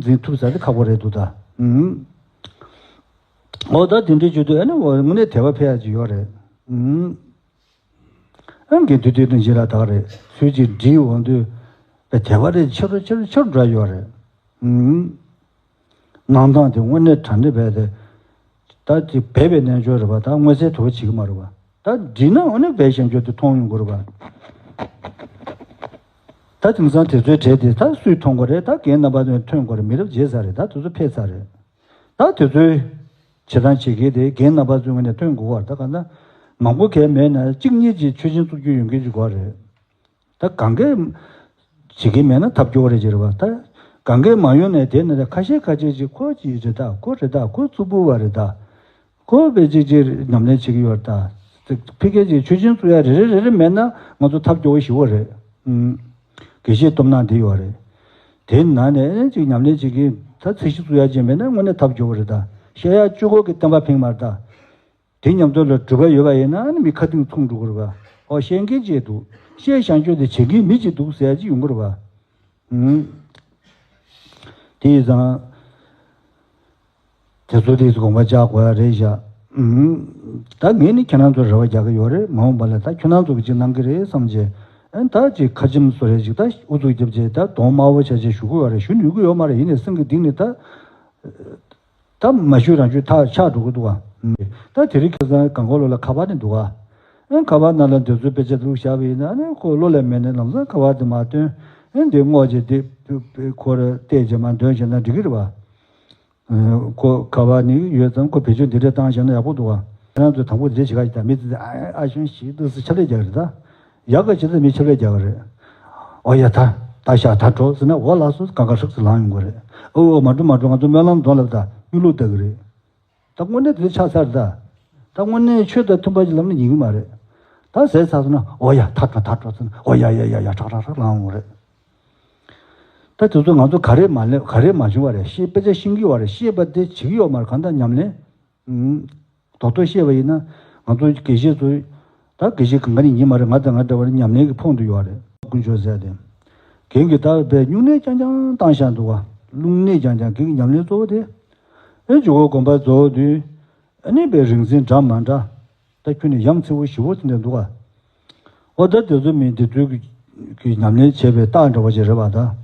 འཛིན་ཐུབ་ས་དེ་ཁག་པོ་རེད་འདུག་ད། འོ་ད་དེ་འདྲའི་བརྗོད་དུས་ཨ་ནི་འོ་དངོས་གནས་དད་པ་འཕེལ་ཡ་ཅིག་ཡོད་རེད། ཨང་དགེ་འདུན་དེ་དོན་ཅི་ལ་དག་རེད། ཚུལ་གྱིས་འདྲིས་འོང་དུས་པའི་དད་པ་རེད། ཆེ་རུ་ཆེ་རུ་ཆེ་རུ་འགྲོ་ཡོད་རེད། ཨང་། གནང་སྟངས་དེ་དངོས་གནས་དྲང་གནས་བས་དེ། ད་དེ་སྦས་པའི་རྣལ་འབྱོར་རེད་པ། ད་མངོན་གསལ་དོད་པོ་བྱེད་ཀྱི་མ་རེད་པ། ད་འདྲིས་ན་འོ་ནི་སྦས་ཞབས་འབྱོར་དེ་མཐོང་ཡོང་གི་རེད་པ། ད་དེང་སང་དེ་ཚོའི་གྲས་དེ་ད་སུས་མཐོང་གི་རེད། ད་རྒན་རྣམ་པ་ཚོས་ཐོན་དགོས་རེད། མི་རབས་བརྗེས་ཚར་རེད། ད་དེ་ཚོ་ཕེབས་ཚར་རེད། ད་དེ་ཚོའི་བྱེད་སྟངས་བྱེད་མཁན་དེ་རྒན་རྣམ་པ་ཚོའི་ངོས་ནས་ཐོན་དགོས་པ་རེད། ད་གང་ལྟར་མང་པོ་གལ་མེད་ན་གཅིག་གཉིས་ཀྱིས་ཆོས་ཆེན་བཙུགས་རྒྱུ་ཡོང་གི་འཇུག་པ་རེད། ད་གང་གས་བྱེད་ཀྱི་མེད་ན་ཐབས་སྐྱོ་བ་རེད་ཅེས་རེད་པ། ད་གང་གས་མ་ཡོང་ནས་དེ་ནི་ད་ཁ་ཤས་ཁ་ཤས་ཅིག་ཁོ་ཅིག་རེད། ད་ཁོ་རེད། ད་ཁོ་རྩུབ་པོ་བ་རེད། ད་ཁོ་བས་ཅིག་ཅིག་ཉམས་ལེན་བྱེད་ཀྱི་ཡོད་རེད། ད་ཕ་གིར་ཅིག་ཆོས་ཆེན་བཙུགས་ཡ་རེ་རེ་རེ་རེ་མེད་ན་ང་ཚོ་ཐབས་སྐྱོ་བོ་ཞེ་པོ་རེད། ཨུམ། དགེ་བཤེས་སྟོབས་ནག་འདི་ཡོད་རེད། དེ་ནང་ནས་ཅིག་ཉམས་ལེན་བྱེད་ཀྱི་ད་ཚད་གཞི་བཙུགས་ཡ་ཅིག་མེད་ན་དངོས་གནས་ཐབས་སྐྱོ་བོ་རེད། ད་བཤད་ཡ་གཅིག་པོ་གི་བསྟན་པ་ཕིང་མ་རེད། ད་དེ་མཉམ་དུ་ལ་གྲུབ་པ་ཡོད་པ་ཡིན་ན་ནི་མི་ཁ་གཏིང་མཚུངས་འགྲོ་གི་རེད་པ། ཨོ་བཤད་མཁན་ཅིག་འདུག་བཤད་བཞག་རྒྱུ་དེ་བྱེད་མཁན་མི་ཅིག་འདུག་ཟེར་ཡ་ཅིག་ཡོང་གི་རེད་པ། ཨུམ། དེ་ཡིན་ཙང་། དེ་ཚོ་དེ་ཚོ་དགོངས་པ་འཇགས་དགོས་ཡ་རེད་བཞག་ཨུམ། ད་ངས་ནི་ཁྱེད་རང་ཚོར་རེ་བ་རྒྱག་གི་ཡོད་རེད། མ་འོངས་པ་ལ་ད་ཁྱོད་རང་ཚོ་གི་ཅིག་གནང་གི་རེད་བསམ་བྱས། ཨ་ནི་ད་ཅིག་ཁ་ཆེམས་བཟོ་རེད། ཅིག་ད་ཨུ་ཚུགས་རྒྱབ་བྱས་ད་གདོང་དམར་པོ་བྱས་བྱས་ཞུ་གི་ཡོད་རེད། ཞུ་ནུས་ཀྱི་ཡོད་མ་རེད། ཡིན་ནའི་སེམས་ཀྱི་གཏིང་ནས་ད། ད་མ་ཞུས་རང་ཞུས་ཐག་ཆག་འགྲོ་གི་འདུག་ག་ད་དེ་རིང་ཁ་སང་གང་གོ་ལོ་ལ་ཁ་པར་ནི་འདུག་ག་ཨེ་ཁ་པར་ནང་ལ་འདོད་ཚུལ་དཔེ་ཆ་བླུགས་བཞག་པ་ཡིན་ན་ཨ་ནི་ཁོ་བློ་ལ་མེད་ནས་ལམ་སང་ཁ་པར་དེ་མ་བཏོན། ཨེ་འདི་སྔོག་བྱས་དེ་ཁོ་ར་བལྟས་བྱས་མ་འདོན་བྱས་ན་འགྲིག་གི་རེད་པ། ཁོ་ཁ་པར་ནི་ཡོད་ཙང་ཁོ་བེད་སྤྱོད་འདི་འདྲ་བཏང་བཞག་ན་ཡག་པོ་འདུག་ག་ཁྱེད་རང་ཚོས་དང་པོ་འདི་འདྲ་བྱེད་ག་ཞིག་དང་མི་ཚེ་ཨ་ཨ་ཞང་ཞིག་འདུག་སེ་ཆབ་ལས་རྒྱག་གི་རེད་ད། ཡག་ག་བྱེད་ཚེ་མི་ཆབ་ལས་རྒྱག་གི་རེད། ཨོ་ཡ་ད་ད་ཤ་ད་འགྲོ་ཟེར་ན་འོ་ལགས་སོ་གང་ག་ཧྲག་ཙེ་ལངས་ཡོང་གི་རེད། ཨོ་ཨོ་མ་འགྲོ་མ་འགྲོ་ང་ཚོ་སྨོན་ལམ་འདོན་ལབ་ད་དངུལ་བླུག་བསྡད་གི་རེད། ད་དངོས་གནས་དེ་ཆགས་ཚར་ད། ད་དངོས་གནས་ཆོས་དང་མཐུན་པ་ཞིག་ལབ་ན་ཡིན་གི་མ་རེད། ད་ཟས་ཚར་སོང་ན་ཨོ་ཡ་ད་འགྲོ་ད་འགྲོ་ཟེར་ན་ཨོ་ཡ་ཡ་ཡ་ཡ་ཧྲག་ཧྲག་ཧྲག་ལངས་ཡོང་གི་རེད། ད་དེ་ཚོ་ང་ཚོ་ག་རེ་མ་ལས་ག་རེ་མ་བྱུང་བ་རེད། ཤེས་དཔེ་ཆ་ཤེས་ཀྱི་ཡོད་རེད། ཤེས་པ་དེ་བྱེད་ཀྱི་ཡོད་མ་རེད། གང་ལྟར་ཉམས་ལེན། ཨུམ། རྡོག་རྡོག་བཤད་པ་ཡིན་ན་ང་ཚོ་དགེ་བཤེས་ཚོ། ད་དགེ་བཤེས་གང་ག་ནས་ཡིན་མ་རེད། ང་དང་ང་འདྲ་བ་ནི་ཉམས་ལེན་གྱི་ཕོངས་འདུ་ཡོད་རེད། དཀོན་མཆོག་ཟེར་ཏེ། རྒན་གྱིས་ད་བས་སྨྱུང་གནས་རྐྱང་རྐྱང་བཏང་བཞག་འདུག་ག་སྨྱུང་གནས་རྐྱང་རྐྱང་རྒན་གྱི་ཉམས་ལེན་གཙོ་བོ་དེ། ཨེ་ཇོ་བོ་དགོན་པ་རྫོགས་དུས། ཨ་ནི་བས་རིག་འཛིན་འདྲ་མ་འདྲ། ད་ཁྱོན་ནས་ཡ་མཚན་པོ་ཞེ་པོ་དེ་འདྲ་འདུག་ག་འོ་ད་དེ་ཚོ་མི་འདི་ཚོའི་གི་ཉམས་ལེན་བྱས་པའི་རྟགས་འདྲ་བ་ཞིག་རེད་པ་ད།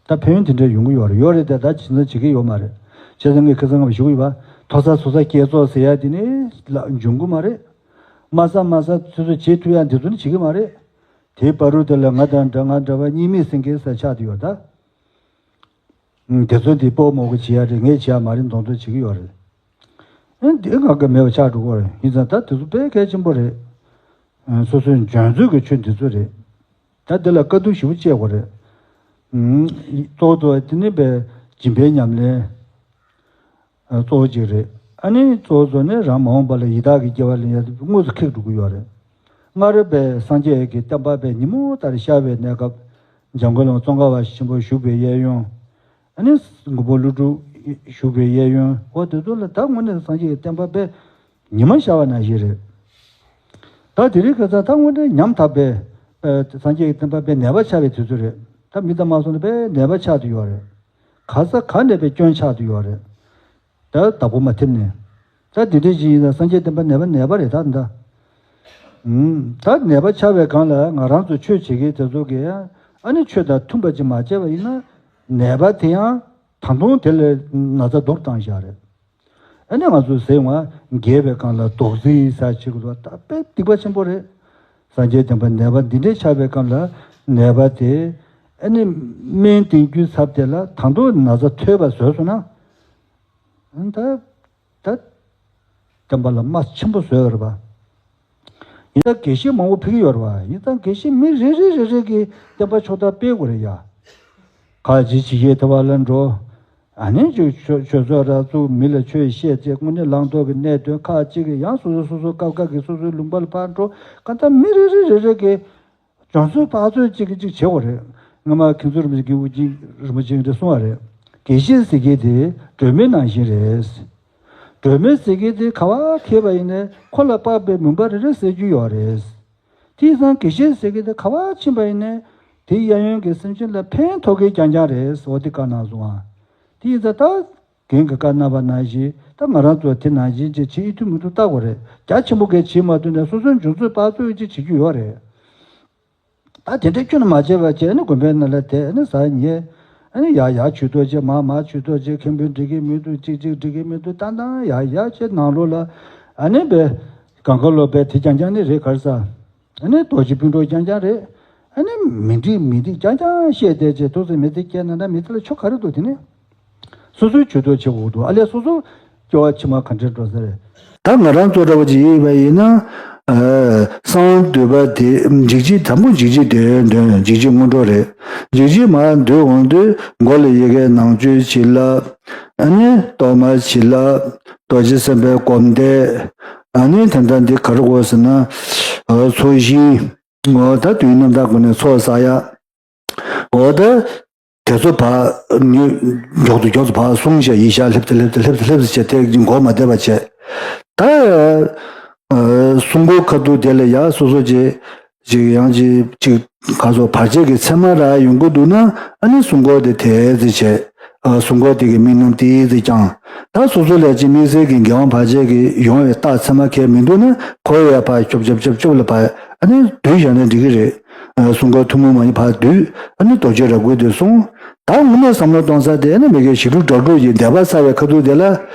ད་ཕན་ཡོན་དེ་འདྲ་ཡོང་གི་ཡོད་རེད། ཡོད་རེད་དེ་ད་བྱས་ཙང་བྱེད་ཀྱི་ཡོད་མ་རེད། བྱས་ཙང་ངས་ཁ་སང་ཞུ་གི་ཡོད་པ། མཐོ་ས་ཚོ་ས་བསྐྱེད་རྫོགས་ཟེར་ཡ་དེ་ནི་ལ་འབྱུང་གི་མ་རེད། དམའ་ས་དམའ་ས་སོ་སོ་བྱེད་ཐུབ་ཡ་འདི་ཚོ་ནི་བྱེད་ཀྱི་མ་རེད། དེའི་བར་དུ་དེ་ལ་ང་དང་འདྲ་ང་འདྲ་བ་གཉིས་མེད་སེང་གེ་ས་ཆགས་བསྡད་ཡོད་ད། དེ་ཚོ་འདི་སྤོ་མོ་གི་བྱེད་ཡ་རེད། ངས་བྱེད་ཡ་མ་རེད་མདོག་མདོག་བྱེད་ཀྱི་ཡོད་རེད། ཨེ་འདི་ང་ག་མེད་པ་ཆགས་འགྲོ་གི་རེད། ཡིན་ཙང་ད་དེ་ཚོ་དཔེ་གལ་ཆེན་པོ་རེད། སོ་སོའི་འཇོན་ཚོད་ཀྱི་ཆོས་འདི་ཚོ་རེད། ད་འདི་ལ་དཀའ་སྡུག་ཞེ་པོ་སྤྱད་དགོས་རེད། གཙོ་བོ་གཙོ་བོ་དེ་ནི་བས་སྦྱིན་པའི་ཉམས་ལེན་གཙོ་བོ་གཅིག་རེད། ཨ་ནི་གཙོ་བོ་གཙོ་ནི་རང་མ་འོངས་པ་ལ་ཡི་དྭགས་ཀྱི་སྐྱེ་བ་ལེན་ཡ་དེ་དངོས་སུ་ཁེགས་འགྲོ་གི་ཡོད་རེད། སྔར་བས་སངས་རྒྱས་ཀྱི་བསྟན་པ་བས་ཉིན་མོ་ལྟར་ཤར་བའི་གནས་སྐབས། འཇམ་མགོན་བླ་མ་ཙོང་ཁ་པ་ཆེན་པོ་བཞུགས་པའི་གཡས་གཡོན། ཨ་ནི་མགོན་པོ་ཀླུ་སྒྲུབ་བཞུགས་པའི་གཡས་གཡོན། འོ་དེ་ཚོ་ལ་ད་དངོས་གནས་སངས་རྒྱས་ཀྱི་བསྟན་པ་དཔེ་ཉི་མ་ཤར་བ་ནང་བཞིན་རེད། ད་དེ་རིང་ཁ་སང་ད་དངོས་གནས་ཉམ་ཐག་པའི་ཨ་སངས་རྒྱས་ཀྱི་བསྟན་པ་དཔེ་ནད་པ་ཆགས་པའི་དུས་ཚོད་རེད། ད་མི་དང་མ་སོང་ནས་དཔེ་ནད་པ་ཆགས་བསྡད་ཡོད་རེད། ག་ས་ག་ནས་དཔེ་སྐྱོན་ཆགས་བསྡད་ཡོད་རེད། ད་བདག་པོ་མ་ཐེབས་ནས། ད་འདི་འདྲའི་ཅིག་ཡིན་ན་སངས་རྒྱས་བསྟན་པ་ནད་པ་ནད་པ་རེད་ད་ད། ཨུམ། ད་ནད་པ་ཆགས་པའི་སྒང་ལ་ང་རང་ཚོ་ཆོས་བྱེད་མཁན་དེ་ཚོ་གིས་ཨ་ནི་ཆོས་དང་མཐུན་པ་ཅིག་མ་བྱས་པ་ཡིན་ན། ནད་པ་དེ་ཡང་ད་དུང་དེ་ལས་ན་ཚ་སྡུག་བཏང་བཞག་རེད། ཨ་ནི་ང་ཚོ་ཟེར་བ་རྒས་པའི་སྒང་ལ་རྡོག་རྫིས་ཟ་བྱེད་དགོས་ད་དཔེ་སྡིག་པ་ཆེན་པོ་རེད། སངས་རྒྱས་བསྟན་པ་ནད་པ་འདི་འདྲའི་ཆགས་པའི་སྐབས་ལ་ནད་པ་དེ་ཨ་ནི་སྨན་བསྟེན་རྒྱུའི་ཚབ་དེ་ལ་ད་དུང་ན་ཚ་ཐོལ་པ་བཟོས་སོང་ན། ད་ད་བསྟན་པ་ལ་རྨ་ཆེན་པོ་བཟོས་པ་རེད་པ། ཡིན་ད་དགེ་བཤེས་མང་པོ་ཕེབས་ཀྱི་ཡོད་རེད་པ། ཡིན་ད་དགེ་བཤེས་མི་རེ་རེ་རེ་རེ་གིས་བསྟན་པ་ཕྱོགས་མཐར་སྤེལ་དགོས་རེད་ཡ། ཁ་ཅིག་ཕྱི་རྒྱལ་དེ་བ་ལ་འགྲོ། ཨ་ནི་ཅིག་ཆོས་ཆོས་ཚོགས་ར་བཙུགས། མི་ལ་ཆོས་བཤད་ཅེས་དངོས་གནས་བླང་དོར་གྱི་གནད་དོན་ཁག་ཅིག་གི་ཡང་སོ་སོ་སོ་སོ་སྐབས་ཁག་གི་སོ་སོའི་ལུང་པ་ལ་ཕར་འགྲོ། གང་ལྟར་མི་རེ་རེ་རེ་རེ་གིས་སྦྱོང་ཚུལ་དཔག་ཚོད་ཅིག་གི་ཅིག་བྱེད་དགོས་རེད། སྔ་མ་མཁན་ཟུར་རིན་པོ་ཆེ་གིས་དབུ་ཅན་རིན་པོ་ཆེ་གིས་འདི་གསུངས་པ་རེད། དགེ་བཤེས་ཟེར་མཁན་དེ་སྒྲོན་མེ་ནང་བཞིན་རེད། སྒྲོན་མེ་ཟེར་མཁན་དེ་ག་པར་འཁེལ་བ་ཡིན་ནའི་ཁོ་ལ་དཔག་པའི་མུན་པ་རེ་རེ་སེལ་རྒྱུ་ཡོད་རེད། དེ་ཡིན་ཙང་དགེ་བཤེས་ཟེར་མཁན་དེ་ག་པར་ཕྱིན་པ་ཡིན་ནའི་དེ་གཡས་གཡོན་གྱི་སེམས་ཅན་ལ་ཕན་ཐོགས་མཁན་རྐྱང་རྐྱང་རེད་ཟེར་བ་དེ་བཀའ་གནང་སོང་ཨ། དེ་ཡིན་ཙང་ད། རྒན་གྱིས་བཀའ་གནང་བ་ནང་བཞིན་ད་ང་རང་ཚོ་དེ་ནང་བཞིན་ཅིག་བྱེད་ཐུབ་མི་ཐུབ་བལྟ་དགོས་རེད། རྒྱ་ཆེན་པོ་གས་བྱེད་མ་ཐུབ་ནས་སོ་སོའི་འཇོན་ཚོད་དཔག་ཚོད་ཅིག་བྱེད་རྒྱུ་ཡོད་རེད། ད་དེ་འདྲའི་ཁྱོན་ནས་མ་བྱས་པ་བྱས་ཨ་ནི་དགོན་པའི་ནང་ལ་བསྡད་ཨ་ནི་ཟ་ཉལ། ཨ་ནི་ཡར་ཡར་ཇུས་གཏོགས་བྱེད་མར་མར་ཇུས་གཏོགས་བྱེད། མཁན་པོས་འགྲིག་གི་མི་འདུག་ཅིག་ཅིག་འགྲིག་གི་མི་འདུག་ཏན་ཏན་ཡར་ཡར་བྱས་ནང་ལོགས་ལ་ཨ་ནི་བས་གང་ག་ལོ་བས་དེ་རྐྱང་རྐྱང་ནི་རེད་ག་རེ་ཟ། ཨ་ནི་རྡོ་རྗེ་སྤུན་གྲོགས་རྐྱང་རྐྱང་རེད། ཨ་ནི་མི་འགྲིག་མི་འགྲིག་རྐྱང་རྐྱང་བཤད་བསྡད་བྱས་ཐུགས་སེམས་མི་ཚེ་སྐྱེལ་ན་འདྲ་མི་ཚེ་ལ་ཆོ་ག་རེ་འདུག་དེ་ནི། སོ་སོའི་ཇུས་གཏོགས་བྱེད་དགོས་འདུག་ཨ་ལས་སོ་སོ་སྐྱོ་བ་ཕྱི་མ་ག་འདྲ་འགྲོ་ས་རེད། ད་ང་རང་ཚོ་འདྲ་བོ་ཅིག་ཡིན་པ་ཡིན་ན། ཨ་གསང་བ་འདུས་པ་དེ་འཇིགས་བྱེད་དང་པོ་འཇིགས་བྱེད་དེ་འདོན་འཇིགས་བྱེད་སྔོན་འགྲོ་རེད། འཇིགས་བྱེད་མར་འདོན་འོང་དུས་མགོ་ལ་ཡི་གེ་ནང་མཆོད་བྱིན་རླབས། ཨ་ནི་གཏོར་མ་བྱིན་རླབས། རྡོ་རྗེ་སེམས་དཔའི་སྒོམ་བཟླས། ཨ་ནི་ད་ལྟ་འདི་ག་རེ་དགོས་ཟེར་ན། ཨ་ཚོགས་ཞིང་། འོ་ད་དུས་རྣམ་དག་སྒོ་ནས་ཚོགས་བསགས་ཡ། འོ་ད། དེ་ཚོ་ཕར་ཉོ། མགྱོགས་དུ་མགྱོགས་དུ་ཕར་གསུངས་བྱས་ཡིག་ཆ་སླེབས་ཏེ་སླེབས་ཏེ་སླེབས་ཏེ་སླེབས་ཏེ་བྱས་ཏེ་མགོ་མ་བདེ་བ་བྱས། ད། ཨ་གསུང་འཁོར་ཁ་ཐུག་དེ་ལ་ཡ་སོ་སོ་ཅིག་ཅིག་ཡང་ཅིག་ཅིག་ག་ཚོད་བར་ཆད་ཀྱི་མཚན་མ་རག་ཡོང་གི་འདུག་ན་ཨ་ནི་གསུང་འཁོར་དེ་དེ་ཙི་བྱས། ཨ་གསུང་འཁོར་དེ་གི་དམིགས་རྣམ་དེ་ཙི་བསྐྱང་། ད་སོ་སོ་ལ་ཅིག་དམིགས་བསལ་གྱི་འགལ་དབང་བར་ཆད་ཀྱི་ཡོང་བའི་རྟགས་མཚན་མ་གང་མི་འདུག་ན་ཁོ་ཡ་ཕར་ཅོབ་ཅོབ་ཅོབ་ཅོབ་ལ་ཕར་ཨ་ནི་བསྡུས་བཞག་ན་འགྲིག་གི་རེད། ཨ་གསུང་འཁོར་ཐུན་མོང་མ་ཡིན་ཕར་བསྡུས། ཨ་ནི་རྡོ་རྗེ་རབ་དགོད་དེ་གསུངས། ད་དངོས་གནས་བསམ་བློ་གཏོང་ས་དེ་ཨ་ནི་མི་དགེ་བཞི་དྲུག་དྲུག་དྲུག་གི་བཟླས་པ་ཚར་བའི་ཁ་ཐུག་དེ་ལ་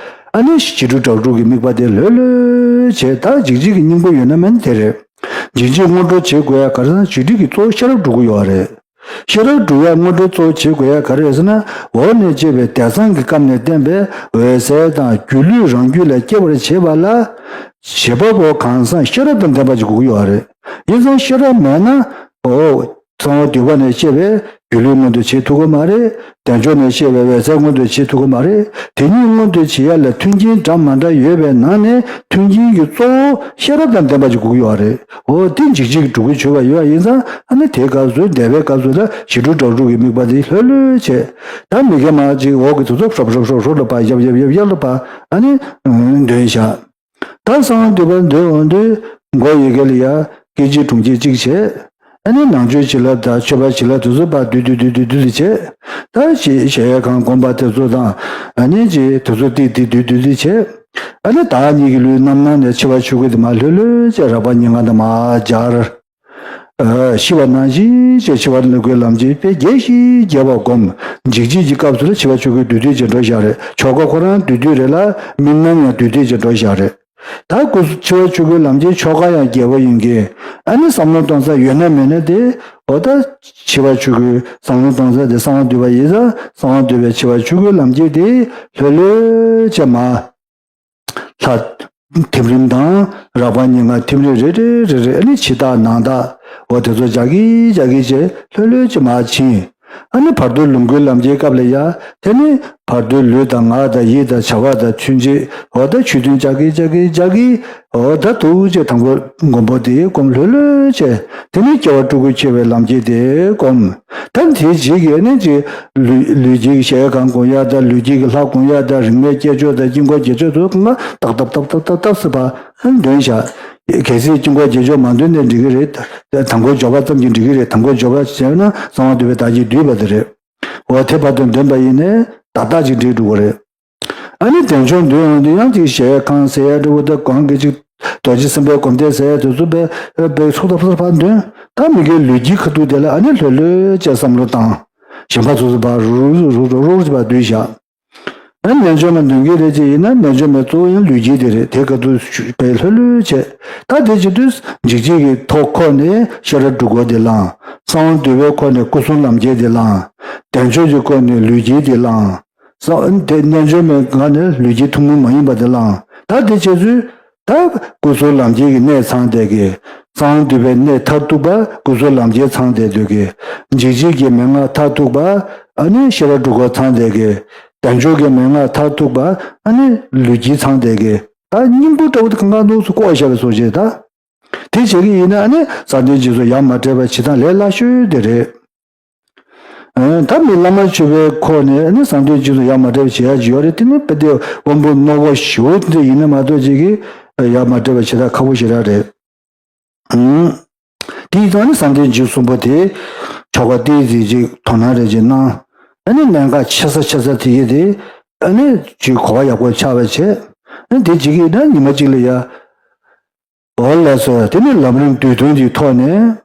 ཨ་ནི་བཞི་དྲུག་དྲུག་དྲུག་གི་དམིགས་པ་དེ་ལྷོད་ལྷོད་བྱས། ད་འཇིགས་བྱེད་ཀྱི་སྙིང་པོ་ཡོད་ན་མིན་དེ་རེད། འཇིགས་བྱེད་སྔོན་འགྲོ་བྱེད་དགོས་ཡ་ག་རེ་ཟེར་ན་འཇིགས་བྱེད་ཀྱི་གཙོ་བོ་ཤེས་རབ་སྒྲུབ་དགོས་ཡོད་རེད། ཤེས་རབ་སྒྲུབ་ཡ་སྔོན་འགྲོ་གཙོ་བོ་བྱེད་དགོས་ཡ་ག་རེ་རེད་ཟེར་ན། འོག་ནས་བཤད་པའི་དད་གཙང་གི་སྐབས་ནས་བསྟན་པའི་འོད་གསལ་དང་སྒྱུ་ལུས་རང་རྒྱུད་ལ་སྐྱེ་བར་བྱེད་པ་ལ། བྱེད་པ་པོ་གང་ཟག་ཤེས་རབ་དང་ལྡན་པ་ཅིག་དགོས་ཀྱི་ཡོད་རེད། ཡིན་ཙང་ཤེས་རབ་མེད་ན། འོ། གསང་བ་འདུས་པ་ནས་བཤད་པའི་སྒྱུ་ལུས་མངོན་དུ་བྱེད་ཐུབ་ཀྱི་མ་རེད། བདེ་མཆོག་ནས་བཤད་པའི་འོད་གསལ་མངོན་དུ་བྱེད་ཐུབ་ཀྱི་མ་རེད། དེ་གཉིས་མངོན་དུ་བྱེད་ཡ་ལ་མཐུན་རྐྱེན་འདྲ་མ་འདྲ་ཡོད་པའི་ནང་ནས་མཐུན་རྐྱེན་གྱི་གཙོ་བོ་ཤེས་རབ་དང་ལྡན་པ་ཅིག་དགོས་ཀྱི་ཡོད་རེད། འོ་དེ་འཇིགས་བྱེད་ཀྱི་སྒྲུབ་བརྒྱུད་བརྗོད་པ་ཡོད་པ་ཡིན་ཙང་ཨ་ནི་དེའི་སྐབས་སུ་བཟླས་པའི་སྐབས་སུ་ལ་བཞི་དྲུག་དྲུག་དྲུག་གི་དམིགས་པ་དེ་ལྷོད་ལྷོད་བྱས། ད་མི་དགེ་མ་ཅིག་འོག་གི་དེ་ཚོ་ཧྲོབ་ཧྲོབ་ཧྲོབ་ཧྲོབ་ལ་ཕར་ཡབ་ཡབ་ཡབ་ཡབ་ལ་ཕར་ཨ་ནི་འདོན་བཞག་ད་གསང་བ་འདུས་པ་འདོན་འོང་དུས་མགོ་ཡི་གེ་ལ་ཡ་སྐད་ཅིག་དྲུང་ཆེ་གཅིག་བྱས། ཨ་ནི་ནང་མཆོད་བྱིན་རླབས་དང་མཆོད་པ་བྱིན་རླབས་དེ་ཚོ་ཕར་བསྡུས་བསྡུས་བསྡུས་བསྡུས་བསྡུས་ཏེ་བྱས། ད་གཞལ་ཡས་ཁང་སྒོམ་པ་དེ་ཚོ་དང་ཨ་ནི་ཅིག་དེ་ཚོ་ཏིག་ཏིག་བསྡུས་བསྡུས་ཏེ་བྱས། ཨ་ནི་བདག་ཉིད་ཀྱི་ལུས་རྣམ་སྣང་ནས་འཆི་བ་ཆོས་སྐུ་དེ་མར་ལྷོད་ལྷོད་བྱས་རགས་པ་ཉེར་ལྔ་དང་མར་སྦྱར། ཨ་ཤི་བ་ནང་བཞིན་བྱས་འཆི་བ་ལུ་གུའི་ལམ་བྱེད་དཔེ་རྒྱས་ཤིང་རྒྱས་པར་བསྒོམ། འཇིགས་བྱེད་ཀྱི་སྐབས་སུ་ལ་འཆི་བ་ཆོས་སྐུ་བསྡུས་བསྡུས་ཀྱིས་འགྲོ་བཞག་རེད། ཆོ་ག་ཁོ་རང་བསྡུས་བསྡུས་རེད་ལ་དམིགས་རྣམ་ཡང་བསྡུས་བསྡུས་ཀྱིས་འགྲོ་བཞག་རེད། ད་སྐུ་འཆི་བ་ཆོས་སྐུའི་ལམ་བྱེད་ཆོ་ག་ཡང་རྒྱས་པ་ཡིན་གྱི། ཨ་ནི་བསམ་བློ་གཏོང་ས་ཡོད་ན་མེད་ན་དེ་འོ་ད་འཆི་བ་ཆོས་སྐུའི་བསམ་བློ་གཏོང་ས་དེ་གསང་བ་འདུས་པ་ཡིན་ཙང་གསང་བ་འདུས་པའི་འཆི་བ་ཆོས་སྐུའི་ལམ་བྱེད་དེ་ལྷོད་ལྷོད་བྱས་མར། ལྷ་ཐིམ་རིམ་དང་རགས་པ་ཉེར་ལྔ་ཐིམ་རིམ་རེ་རེ་རེ་རེ་ཨ་ནི་ཕྱི་ལྟག་ནང་ལྟག་འོ་དེ་ཚོ་རྒྱག་གི་རྒྱག་གི་བྱས་ལྷོད་ལྷོད་ཅིག་མར་ཕྱིན། ཨ་ནི་བར་དོའི་ལོངས་སྐུའི་ལམ་གྱི་སྐབས་ལ་ཡ་དེ་ནི་བར་དོའི་ལུས་དང་ངག་དང་ཡིད་དང་བྱ་བ་དང་མཐུན་བྱེད་འོ་ད་ཆོས་མཐུན་རྒྱག་གི་རྒྱག་གི་རྒྱག་གི་འོ་ད་ཐུགས་རྗེ་དང་པོ་མགོན་པོ་དེ་བསྒོམ་ལྷོད་ལྷོད་བྱས། དེ་ནས་སྐྱེ་བ་སྤྲུལ་སྐུ་འཁྱིལ་བའི་ལམ་གྱི་དེ་བསྒོམ། ད་དེའི་རྗེས་ཀྱི་ནི་ཅིག་ལུས་ལུས་དཀྱིལ་གྱི་གཞལ་ཡས་ཁང་སྒོམ་ཡ་དང་ལུས་དཀྱིལ་གྱི་ལྷ་སྒོམ་ཡ་དང་རིག་མའི་བསྐྱེད་ཆོག་དང་དཀྱིལ་འཁོར་རྒྱས་ཆོག་ཚོ་ང་ཏག་ཏག་ཏག་ཏག་ཏག་ཏག་སེ་ཕར་འདོན་བཞག་གལ་སྲིད་དཀྱིལ་འཁོར་རྒྱས་ཆོག་མ་འདོན་ནའི་འགྲིག་གི་རེད། དང་པོ་འཇོག་པ་ཙམ་གྱིས་འགྲིག་གི་རེད། དང་པོ་འཇོག་པ་བྱས་ན་གསང་བ་འདུས་པའི་བདག་ཉིད་བསྡུས་པ་དེ་རེད། འོ་དེ་བར་དུ་འདོན་པ་ཡིན་ནའི་ཏག་ཏག་ཅིག་འགྲིག་འགྲོ་གི་རེད། ཨ་ནི་བདེ་མཆོག་འདོན་འོང་དུས་ཡང་ཅིག་གཞལ་ཡས་ཁང་ཟེར་ཡ་འདྲ་བོ་དང་གང་གི་ཅིག་རྡོ་རྗེ་སེམས་དཔའི་སྒོམ་བཟླས་ཟེར་ཡ་དེ་ཚོ་དཔེ་དཔེ་ཚུགས་ཐག་ཕུ་ཐག་ཕར་འདོན། ད་མི་དགེ་ལུས་དཀྱིལ་ཁ་ཐུག་དེ་ལ་ཨ་ནི་ལྷོད་ལྷོད་ཅེས་བསམ་བློ་བཏང་། གཞན་པ་ཚོ་ཚོ་ཕར་རུག་རུག་རུག་རུག་རུག་ཅེས་ཕར་བསྡུས་བཞག་ཨ་ནི་རྣལ་འབྱོར་མ་འདོན་གྱི་རེད་ཅེས་ཡིན་ན་རྣལ་འབྱོར་མའི་གཙོ་བོ་ཡང་ལུས་དཀྱིལ་དེ་རེད། དེ་ཁ་ཐུག་དཔེ་ལྷོད་ལྷོད་བྱས། ད་དེ་བྱེད་དུས་འཇིགས་བྱེད་ཀྱི་ཐོག་ཁོ་ནས་ཤེས་རབ་སྒྲུབ་དགོས་དེ་བླངས། གསང་བ་འདུས་པའི་ཁོ་ནས་སྐུ་གསུམ་ལམ་བྱེད་དེ་བླངས། བདེ་མཆོག་གི་ཁོ་ནས་ལུས་དཀྱིལ་དེ་བླངས། ས་དེ་རྣལ་འབྱོར་མའི་ངག་ནས་ལུས་དཀྱིལ་ཐུན་མོང་མ་ཡིན་པ་དེ་བླངས། ད་དེ་བྱེད་ཚུལ། ད་སྐུ་གསུམ་ལམ་བྱེད་ཀྱི་གནད་ཚང་བསྡད་ཀྱི། གསང་བ་འདུས་པའི་གནད་མཐར་ཐུག་པ་སྐུ་གསུམ་ལམ་བྱེད་ཚང་བསྡད་སྡོད་ཀྱི། འཇིགས་བྱེད་ཀྱི་མན་ངག་མཐར་ཐུག་པ་ཨ་ནི་ཤེས་རབ་སྒྲུབ་དགོས་ཚང་བསྡད་ཀྱི། བདེ་མཆོག་གི་མན་ངག་མཐར་ཐུག་པ་ཨ་ནི་ལུས་དཀྱིལ་ཚང་བསྡད་ཀྱི། ད་སྙིང་པོ་འདྲ་བོ་དེ་གང་གང་འདུག་སུ་བཀོག་བཞག་པའི་བཟོ་བྱས་ད། དེ་བྱེད་ཀྱི་ཡིན་ན་ཨ་ནི་ས་མཐའི་རྗེས་སུ་ཡང་མ་སྤྲད་པ་བྱེད་སྟངས་ལས་སླ་ཤོས་དེ་རེད། ཨ་ད་མི་བླ་མ་མཆོད་པའི་ཁོག་ནས་ཨ་ནི་གསང་སྟེ་རྗེས་སུ་ཡ་མ་བྲལ་བ་བྱེད་ཡ་ཅིག་ཡོད་རེད། དེ་ནི་དཔེ་དེ་དབང་པོ་རྣོ་པོ་ཞེ་པོ་དེ་ཡིན་ན་མ་གཏོགས་ཅིག་གིས་ཡ་མ་བྲལ་བ་བྱེད་ཡ་ཁག་པོ་ཞེ་དྲག་རེད། ཨང་། དེའི་ཐོག་ནས་གསང་སྟེ་རྗེས་གསུམ་པོ་དེ་ཆོ་ག་ཏོག་ཙམ་ཅིག་དོ་སྣང་རེ་ཅིག་གནང་། ཨ་ནི་གནད་འགག་ཆེ་ས་ཆེ་ས་དེ་གི་དེ་ཨ་ནི་ཅིག་གོ་བ་ཡག་པོ་ཆགས་པ་བྱས། ཨ་ནི་དེ་ཅིག་གིས་ན་ཉི་མ་གཅིག་ལ་ཡ། འོ་ལགས་སོ། དེ་ནི་ལམ་རིམ་བསྡུས་དོན་གྱི་ཐོག་ནས།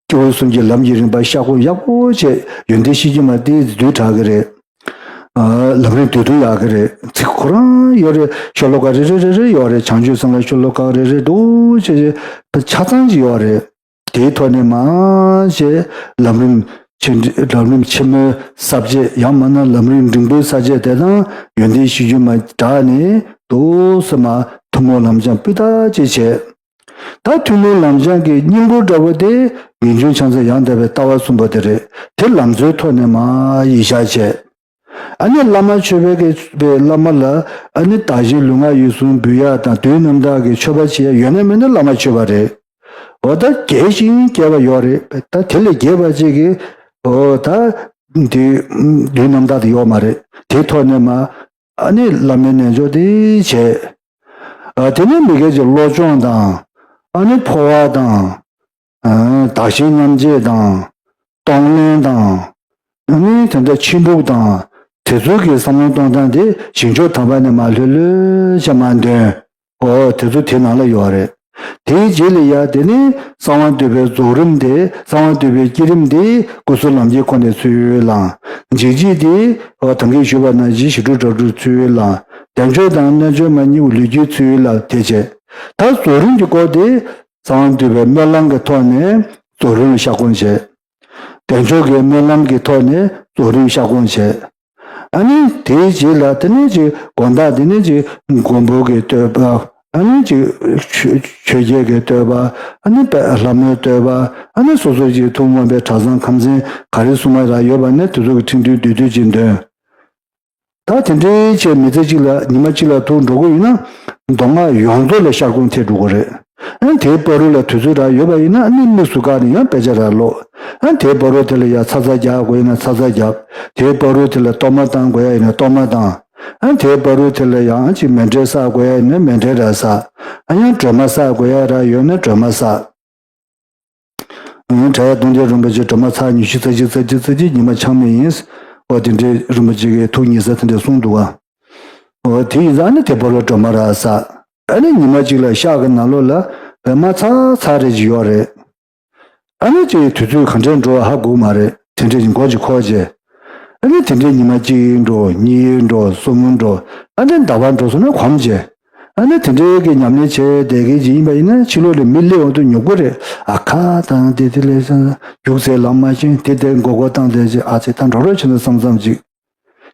སྐྱེས་བུ་གསུམ་གྱི་ལམ་གྱི་རིམ་པ་ཤར་སྒོམ་ཡག་པོ་བྱས། ཡོན་ཏན་ཤེས་རྒྱུད་མ་དེ་བསྡུས་དྲག་གི་རེད། ཨ་ལམ་རིམ་བསྡུས་དོན་ཡག་གི་རེད། ཚིག་ཁོ་རང་ཡོད་རེད། ཤོ་ལོ་ཀ་རེ་རེ་རེ་རེ་ཡོད་རེད། བྱང་ཆུབ་སེམས་ལ་ཤོ་ལོ་ཀ་རེ་རེ་འདུག་བྱས་བྱས་ཆ་ཚང་ཅིག་ཡོད་རེད། དེའི་ཐོག་ནས་མར་བྱས་ལམ་རིམ་ཆེན། ལམ་རིམ་ཆེན་མོའི་ས་བཅད། ཡང་མིན་ན་ལམ་རིམ་འབྲིང་པོའི་ས་བཅད་དེ་དང་ཡོན་ཏན་ཤེས་རྒྱུད་མ་སྦྲགས་ནས་འདུག་སེ་མར་ཐུན་མོང་ལམ་སྦྱང་སྤུས་དག་ཅིག་བྱས། ད་ཐུན་མོང་ལམ་སྦྱང་གི་སྙིང་པོ་འདྲ་བོ་དེ་ངེས་འབྱུང་ཕྱག་མཚན་ཡང་དག་པའི་ལྟ་བ་གསུམ་པོ་དེ་རེད། དེ་ལམ་འཛོལ་ཐོག་ནས་མར་ཡིད་བཞག་བྱས། ཨ་ནི་བླ་མ་མཆོད་པའི་གི་བླ་མ་ལ་ཨ་ནི་བདག་གཞན་ལུས་ངག་ཡིད་གསུམ་འབུལ་ཡ་དང་དུས་རྣམ་དག་གི་མཆོད་པ་བྱེད་ཡ་ཡོད་ན་མེད་ན་བླ་མ་མཆོད་པ་རེད། འོ་ད་རྒྱས་ཤིང་རྒྱས་པ་ཡོད་རེད། ད་དེ་ལས་རྒྱས་པ་ཅིག་གི་འོ་ད་དེ་དུས་རྣམ་དག་དེ་ཡོད་མ་རེད། དེ་ཐོག་ནས་མར་ཨ་ནི་བླ་མའི་རྣལ་འབྱོར་དེ་བྱས། ཨ་དེ་ནས་མི་དགེ་གི་བློ་སྦྱོང་དང་། ཨ་ནི་འཕོ་བ་དང་། ཨ་བདག་གཞན་མཉམ་བརྗེ་དང་། གཏོང་ལེན་དང་། ཨ་ནི་དེ་འདྲ་ཕྱི་སྦུག་དང་། དེ་ཚོ་གི་བསམ་བློ་གཏོང་སྟངས་དེ་ཞིང་སྦྱོར་དམ་པ་ནས་མར་ལྷོད་ལྷོད་བྱས་མར་འདོན། འོ་དེ་ཚོ་དེ་ནང་ལ་ཡོད་རེད། དེའི་རྗེས་ལ་ཡ་དེ་ནི་གསང་བ་འདུས་པའི་རྫོགས་རིམ་དེ། གསང་བ་འདུས་པའི་བསྐྱེད་རིམ་དེ་སྐུ་གསུམ་ལམ་གྱི་སྒོ་ནས་ཚུར་བླང་། འཇིགས་བྱེད་དེ་འོ་ད་གིན་ཞུས་པ་ནང་བཞིན་ཞི་ཁྲོ་སྒྲ་སྒྲོགས་ཚུར་བླང་། བདེ་མཆོག་དང་རྣལ་འབྱོར་མ་གཉིས་པོ་ལུས་རྒྱུད་ཚུར་བླང་། དེ་བྱས། ད་རྫོགས་རིམ་གྱི་སྐོར་དེ་གསང་བ་འདུས་པའི་སྨོན་ལམ་གྱི་ཐོག་ནས་རྫོགས་རིམ་ལ་ཤར་སྒོམ་བྱས། བདེ་མཆོག་གི་སྨོན་ལམ་གྱི་ཐོག་ནས་རྫོགས་རིམ་ཤར་སྒོམ་བྱས། ཨ་ནི་དེའི་རྗེས་ལ་དེ་ནས་ཅིག་དགོང་དག་དེ་ནས་ཅིག་མགོན་པོ་གི་བསྟོད་པ། ཨ་ནི་ཅིག་ཆོས་ཆོས་རྒྱལ་གྱི་བསྟོད་པ། ཨ་ནི་དཔལ་ལྷ་མོའི་བསྟོད་པ། ཨ་ནི་སོ་སོ་ཅིག་ཐུགས་དབང་པའི་གྲྭ་ཚང་ཁམས་ཚན་ག་རེ་གསུངས་པ་རག་ཡོད་པ་ནི་དེ་ཚོ་གི་ཁྲིད་འདོན་བསྡུས་བསྡུས་ཅིག་འདོན། ད་དེ་འདྲའི་བྱས་མི་ཚེ་གཅིག་ལ་ཉི་མ་གཅིག་ལ་ཐུག་འགྲོ་གི་ཡིན་ན་མདོ་སྔགས་ཡོངས་རྫོགས་ལ་ཤར་སྒོམ་ཐེབས་འགྲོ་གི་རེད། ཨ་ནི་དེའི་བར་དུ་ལ་དུས་ཚོད་རག་ཡོད་པ་ཡིན་ན་ཨ་ནི་དམིགས་སུ་བཀར་ནས་ཡང་དཔེ་ཆ་རག་ཀློག་ཨ་ནི་དེའི་བར་དུ་དེ་ལ་ཡང་ཚ་ཚ་རྒྱག་དགོས་ཡིན་ན་ཚ་ཚ་རྒྱབ། དེའི་བར་དུ་དེ་ལ་གཏོར་མ་བཏང་དགོས་ཡ་ཡིན་ན་གཏོར་མ་བཏང་། ཨ་ནི་དེའི་བར་དུ་དེ་ལ་ཡང་ཅིག་མཎྜལ་བསག་དགོས་ཡ་ཡིན་ན་མཎྜལ་རག་བསག་ཨ་ཡང་སྒྲོལ་མ་བསག་དགོས་ཡ་རག་ཡོད་ན་སྒྲོལ་མ་བསག་ཨང་། བྲག་གཡབ་སྟོང་རྒྱལ་རིན་པོ་ཆེ་སྒྲོལ་མ་ཚར་ཉི་ཤུ་རྩ་གཅིག་རྩ་གཅིག་རྩ་གཅིག་ཉི་མ་འཆང་མི་ཡིན། འོ་དེ་འདྲའི་རིན་པོ་ཆེ་གིས་ཐུགས་མཉེས་ས་དེ་འདྲ་གསུངས་འདུག་ག་འོ་དེ་ཡིན་ཙང་ཨ་ནི་དེ་བར་དུ་སྒྲོལ་མ་རག་བསག་ཨ་ནི་ཉི་མ་གཅིག་ལ་ཤག་གི་ནང་ལོགས་ལ་པད་མ་ཚ་ཚ་རེ་ཅིག་ཡོད་རེད། ཨ་ནི་ཅིག་དུས་ཚོད་ག་འདྲས་འགྲོ་བ་ཧ་གོ་མ་རེད། དེ་འདྲས་ཀྱི་མགོ་ཅིག་འཁོར་བྱས། ཨ་ནི་དེ་འདྲས་ཉི་མ་གཅིག་འགྲོ། གཉིས་འགྲོ། གསུམ་འགྲོ། ཨ་ནི་ཟླ་བ་འགྲོ་སོང་ན་གོམས་བྱས། ཨ་ནི་དེ་འདྲའི་གི་ཉམས་ལེན་བྱས་བསྡད་མཁན་ཅིག་ཡིན་པ་ཡིན་ན་ཕྱི་ལོགས་ལ་མི་སླེབས་འོང་དུས་ཉོབ་པོ་རེད། ཨ་ཁ་དང་དེ་དེ་ལས་སང་རྒྱུགས་ཚད་ལམ་མ་ཕྱིན་དེ་དེ་མགོ་སྐོར་བཏང་བསྡད་ཅིག་ཨ་ཙི་ད་འགྲོ་རོགས་བྱས་ན་བསམ་བསམ་ཅིག་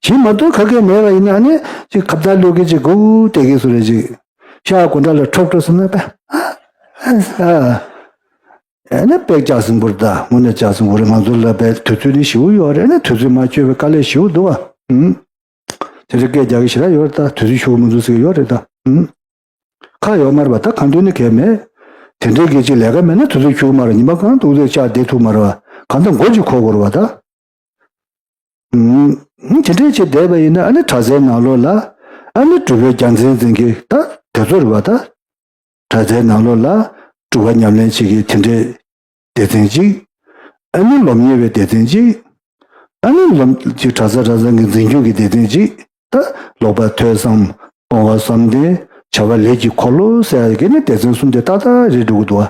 བྱེད་མ་ཐུབ་ཁ་སྐད་མེད་པ་ཡིན་ན་ཨ་ནི་ཅིག་ཁ་བརྡ་གློད་མཁན་ཅིག་སྒུག་བསྡད་མཁན་བཟོ་འདྲ་ཅིག་ཤག་སྒོ་འགྲམ་ལ་འཁྲོག་འཁྲོག་སོང་ན་པ་ཨ་ཨ། ཨ་ནི་དཔེ་སྐྱག་ཟིང་པོ་རེད་ད། དངོས་གནས་སྐྱག་ཟིང་པོ་རེད། ང་ཚོ་ལ་དཔེ་དུས་ཚོད་ནི་ཞེ་པོ་ཡོད་རེད། ཨ་ནི་དུས་ཚོད་མ་འཁྱོལ་བའི་དཀའ་ལས་ཞེ་པོ་འདུག་ཨ། ཨུམ། དེ་འདྲ་སྐད་རྒྱག་གི་ཞེ་དྲག་ཡོད་རེད་ད། དུས་ཚོད་འཁྱོལ་གི་མི་འདུག་ཟེར་གི་ཡོད་རེད་ད། ཨུམ། ཁག་ཡོད་མ་རེད་པ། ད་གང་འདོད་ནི་གལ་མེད། དེ་འདྲའི་སྐད་ཅིག་ལས་ཀ་མེད་ན་དུས་ཚོད་འཁྱོལ་གི་མ་རེད། ཉི་མ་གང་འདུག་ཟེར་ཆགས་བསྡད་ཐུབ་མ་རེད་པ། གང་ལྟར་མགོ་ཅིག་འཁོར་དགོས་རེད་པ་ད། ཨུམ། དེ་འདྲས་བྱས་བསྡད་པ་ཡིན་ན་ཨ་ནི་གྲྭ་སའི་ནང་ལོགས་ལ་ཨ་ནི་སྒྲུབ་པའི་རྒྱལ་མཚན་འཛིན་གྱི་ད་དེ་ཚོ་རེད་པ་ད། གྲྭ་སའི་ནང་ལོགས་ལ་སྒྲུབ་པ་ཉམས་ལེན་བྱེད་ཀྱི་དེ་འདྲའི་སྡེ་ཚན་གཅིག་ཨ་ནི་སློབ་གཉེར་བའི་སྡེ་ཚན་གཅིག་ཨ་ནི་སློབ་ཀྱི་གྲྭ་ས་གྲྭ་ཚང་གི་འཛིན་སྐྱོང་གི་སྡེ་ཚན་གཅིག་ད་ལོག་པ་ཐོས་བསམ་སྤོང་བ་བསམ་གཏན་བྱ་བ་ལས་ཀྱི་འཁོར་ལོ་ཟེར་ཡ་གི་ནི་སྡེ་ཚན་གསུམ་དེ་ཏག་ཏག་རེད་འགྲོ་གི་འདུག་བ།